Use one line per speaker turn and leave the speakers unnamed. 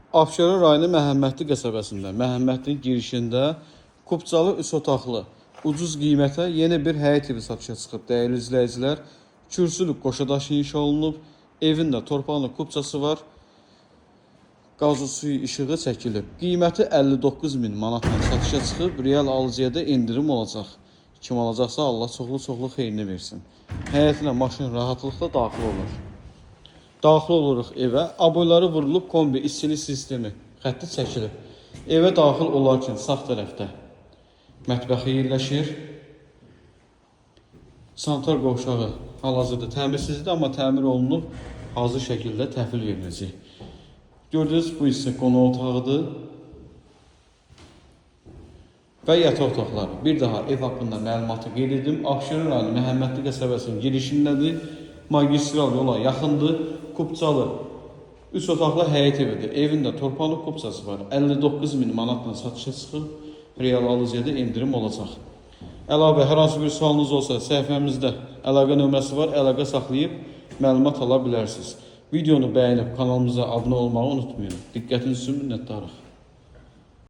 Abşeron rayonu Məhəmmədli qəsəbəsində, Məhəmmədlinin girişində kupçalı 3 otaqlı, ucuz qiymətə yeni bir həyət evi satışa çıxıb. Dəyərli izləyicilər, kürsülü qoşa daşı inşa olunub, evin də torpaqlı kupçası var. Qazı suyu işığı çəkilib. Qiyməti 59 min manatla satışa çıxıb, real alıcıya da endirim olacaq. Kim alacaqsa Allah çoxlu-çoxlu xeyrini versin. Həyətinə maşın rahatlıqla daxil olur. Daxil oluruq evə. Aboyları vurulub, kombi istilik sistemi xətti çəkilib. Evə daxil olarkən sağ tərəfdə mətbəxi yerləşir. Sanitar qovşağı hal-hazırda təmirsizdir, amma təmir olunub hazır şəkildə təhvil veriləcək. Gördüyünüz bu hissə qonaq otağıdır və yataq otaqları. Bir daha ev haqqında məlumatı qeyd edim. Abşeron rayonu Məhəmmədli qəsəbəsinin girişindədir. Magistral yola yaxındır. Kupçalı 3 otaqlı həyət evidir. Evin də torpaqlı kupçası var. 59 min manatla satışa çıxıb. Real alıcıya da endirim olacaq. Əlavə hər hansı bir sualınız olsa səhifəmizdə əlaqə nömrəsi var. Əlaqə saxlayıb məlumat ala bilərsiniz. Videonu bəyənib kanalımıza abunə olmağı unutmayın. Diqqətiniz üçün minnətdarıq.